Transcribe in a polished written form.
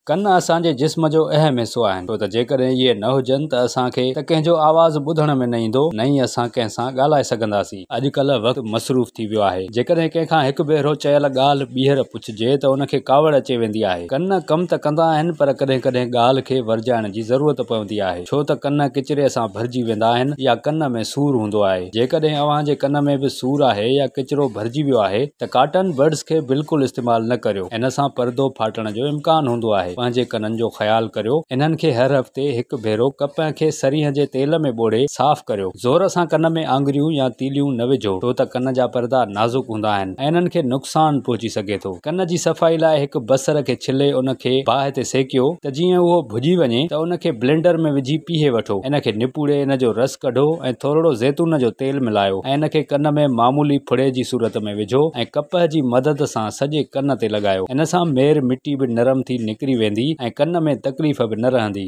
ڪن اسان جي جسم جو اهم حصو آهن، ڇو ته جيڪڏهن اهي نه هجن ته اسان کي ته ڪنهن جو آواز ٻڌڻ ۾ نه ايندو، نه ئي اسان ڪنهن سان ڳالهائي سگهنداسين. اڄڪلهه وقت مصروف ٿي ويو آهي. جيڪڏهن ڪنهن کان هڪ ڀيرو چيل ڳالهه ٻيهر پڇجي ته ان کي ڪاوڙ اچي ويندي آهي. ڪن ڪم ته ڪندا آهن پر ڪڏهن ڪڏهن ڳالهه کي ورجائڻ جي ضرورت پوندي آهي، ڇو ته ڪن ڪچري سان ڀرجي ويندا آهن يا ڪن ۾ سور هوندو آهي. جيڪڏهن اوهان جي ڪن ۾ به سور آهي يا ڪچرو ڀرجي ويو آهي ته ڪاٽن بڊز کي بلڪل استعمال نه ڪريو. ان سان پردو ڦاٽڻ جو امڪان هوندو آهي. پنهنجي ڪنن جو خيال ڪريو. انهن کي هر هفتي هڪ ڀيرو ڪپهه کي سرينهن جي تيل ۾ ٻوڙي صاف ڪريو. زور سان ڪن ۾ آڱريون يا تيليون نه وجهو ڇو ته ڪن جا پردا نازڪ هوندا آهن ۽ انهن کي نقصان پهچي سگهي ٿو. ڪن جي صفائي لاء هڪ بصر کي ڇلي ان کي باهه تي سيڪيو ته جيئن اهو ڀڄي وڃي ته ان کي بلينڊر ۾ وجهي پيهي وٺو. ان کي نپوڙي ان جو رس ڪڍو ۽ ٿورڙو زيتون جو تيل ملايو ۽ ان کي ڪن ۾ معمولي ڦڙي جي صورت ۾ وجهو ۽ ڪپهه جي مدد سان سڄي ڪن تي لڳايو. ان سان مير مٽي به نرم ٿي نڪري ويندي ۽ ڪن ۾ تڪليف به نه رهندي.